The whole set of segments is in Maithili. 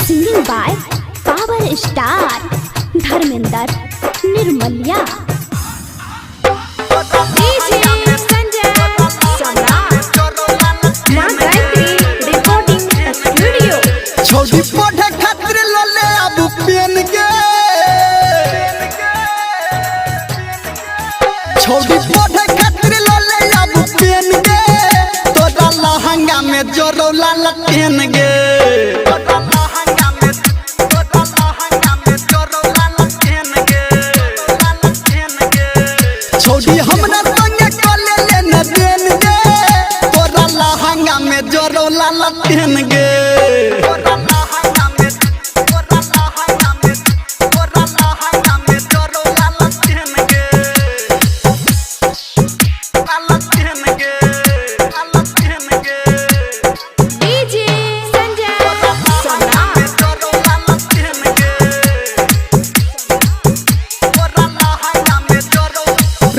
Singing by power star Dharmendra Nirmaliya. DJ Sanjay Samrat, Maa Gayatri recording studio. छोड़ी पढ़े खातिर लले अब पेन गे, छोड़ी पढ़े खातिर लले अब पेन गे, तोरा लहंगा में जोरौला लटेन गे। छोड़ी हमरा संगे कले ले न देन गे, तोरा लहंगा में जोरौला लटेन गे। डीजे संजय सम्राट।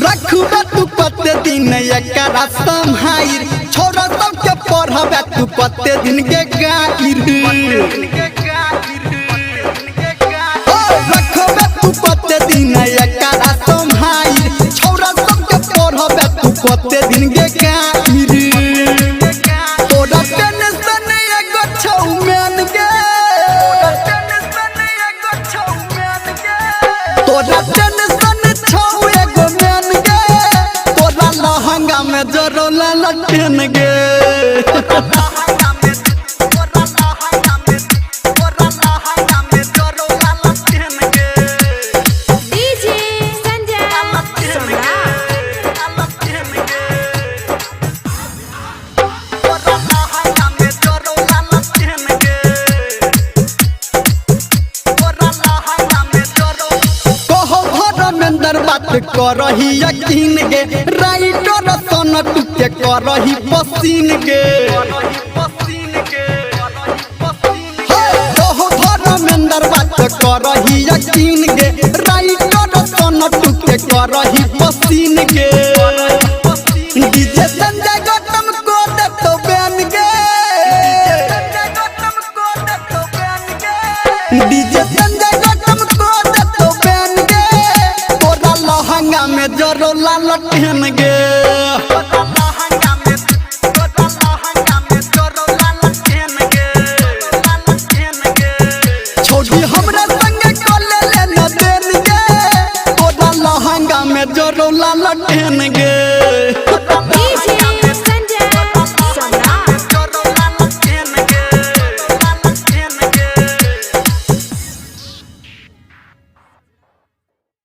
रखबे तू कते दिन एकरा सम्हाइर, छोरा सबके पढ़बे तू कते दिन के गाइर। ओ, रखबे तू कते दिन एकरा सम्हाइर, छोरा सबके पढ़बे तू कते दिन के गाइर। तोरा टेंशन एगो छौ मैन गे, तोरा टेंशन छौ एगो मैन गे, तोरा लहंगा में जरौला लटेन गे। डीजे संजय सम्राट। कहो धर्मेंद्र बात करही यकीन गे, राइटर सन टुके करही पसीन गे। हे, कहो धर्मेंद्र बात करही यकीन गे, राइटर सन टुके करही पसीन गे। डीजे संजय गौतम को दे तो बैन गे, डीजे संजय गौतम को दे तो बैन गे, तोरा लहंगा में जरौला लटेन गे। डीजे संजय सम्राट। छोड़ी हमरा संगे कले ले न देन गे, तोरा लहंगा में जरौला लटेन गे।